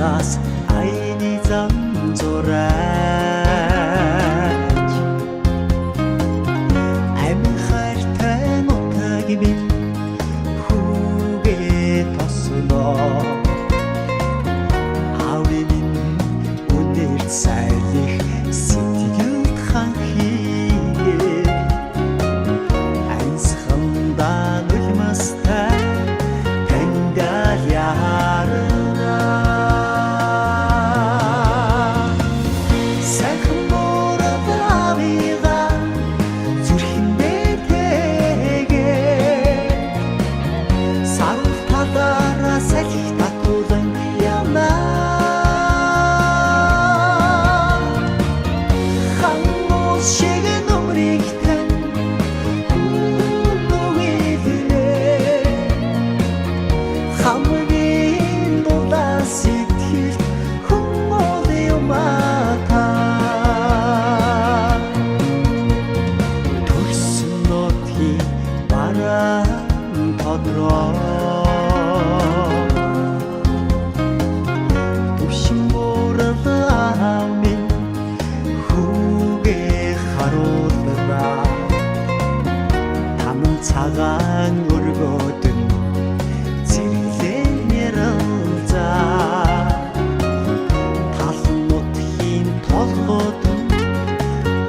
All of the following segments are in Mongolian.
талаас аяны зам зураач амин хайртай нутаг минь хүүгээ тосноо аавын минь үнэрт сайлих сэтгэлд хан хийгээ ансхандаа нулимстай тандал ярна. Сайхан мурал авига зүрхэндээ тэгээ сарул талаараа салхи татуулан явна. Хан уус шиг нүмрийг тань нүгэлээ хамгийн дулаан сэтгэл хүн бол юм аа та. Төрсөн нутгийн бараан тодроо түвшин буурал аав минь хүүгээ харуулна. Таман цагаан өргөдөн зэрэглэн яралзаа тал нутгийн толгод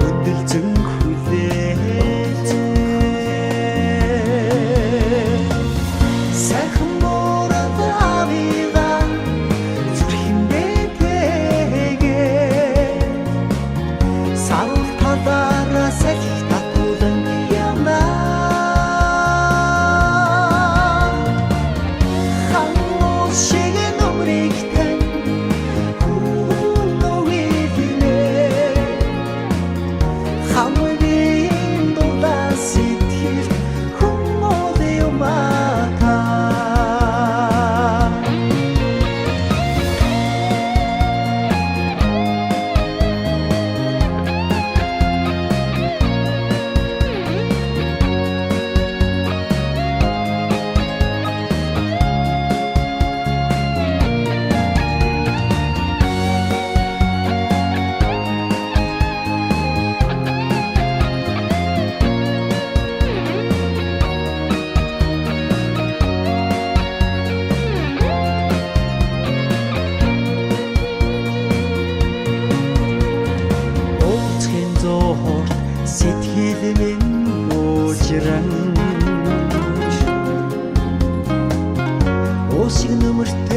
өдөлзөн хүлээ. Сайхан мурал авига зүрхэндээ тэгээ сарул талаараа салхи татуулан явна. Хан уус шиг нүмрийг тань нүгэлээ хамгийн дулаан сэтгэл хүн бол юм аа та. Уулзахын зуурт сэтгэл минь уужран уусыг нөмөртэй.